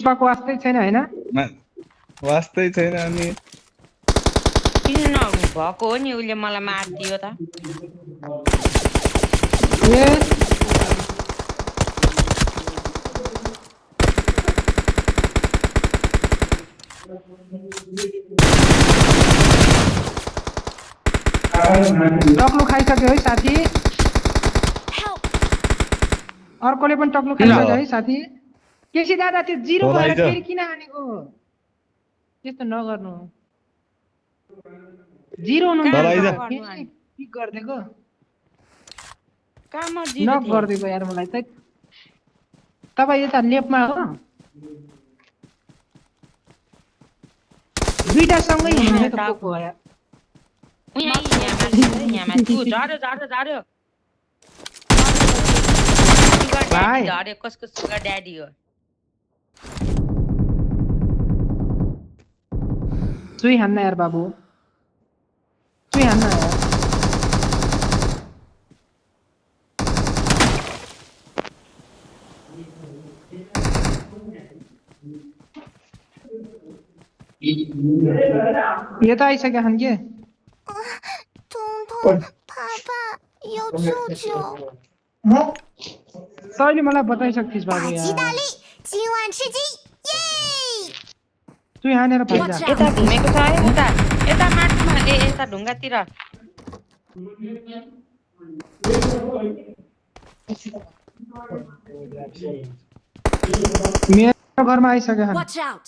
पुष्पाको वास्तै छैन हैन वास्तै छैन अनि किन नभएको हो नि उसले मलाई मारिदियो त ए टक्लु खाइसक्यो है साथी अर्कोले पनि टक्लु खाइसक्यो है साथी केसी दादा त्यो जिरो भएर बोलाइज। फेरि किन हानेको त्यस्तो नगर्नु जिरो हुनु बोलाइज। पिक गरिदिएको कहाँ म जिरो नक थिएँ गरिदिएको यार मलाई त तपाईँ यता लेपमा हो दुईटा सँगै हिँड्ने त को हो यार यहाँ माथि झऱ्यो भाइ। झऱ्यो कसको सुगर ड्याडी हो सुई हान्न यार बाबु सुई हान्न यार यो त आइसक्यो खान के 彤彤，爸爸有舅舅， तैँले मलाई बताइसक्थिस् 大 बाबु 吉 यार 大利，今晚吃鸡，耶！ सुई हानेर फाइदा यता घुमेको छ है यता माथिमा यता ढुङ्गातिर मेरो घरमा आइसक्यो खान Watch out!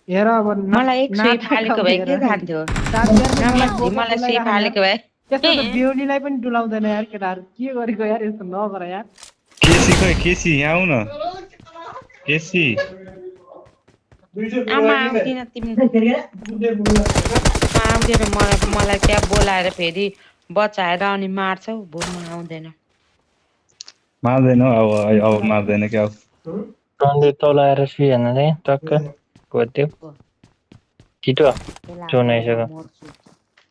हेर अब मलाई एक सुई फालेको भए के खान्थ्यो मलाई सुई फालेको भए यस्तो त बेहुलीलाई पनि डुलाउँदैन यार केटाहरू के गरेको यार यस्तो नगर यार केसी खै केसी यहाँ आउ न केसी आमा आउँदिन तिमी आउँदैन मलाई त्यहाँ बोलाएर फेरि बचाएर अनि मार्छौ भो म आउँदैन मार्दैन अब मार्दैन क्या टन्डे तल आएर सुइहाल्न चाहिँ टक्क कोद्यो छिटो जोन आइसक्यो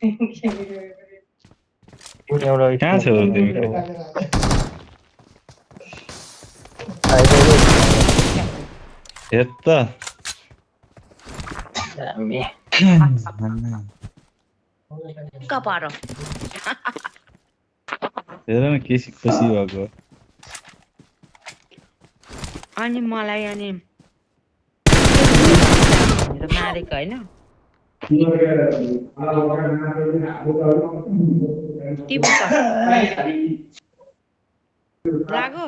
तिमी एउटा कहाँ छौ तिमी आइसक्यो हेर त हामी कपार हेर न केसी खुसी भएको अनि मलाई अनि मारेको होइन तिम्रो त लाग्यो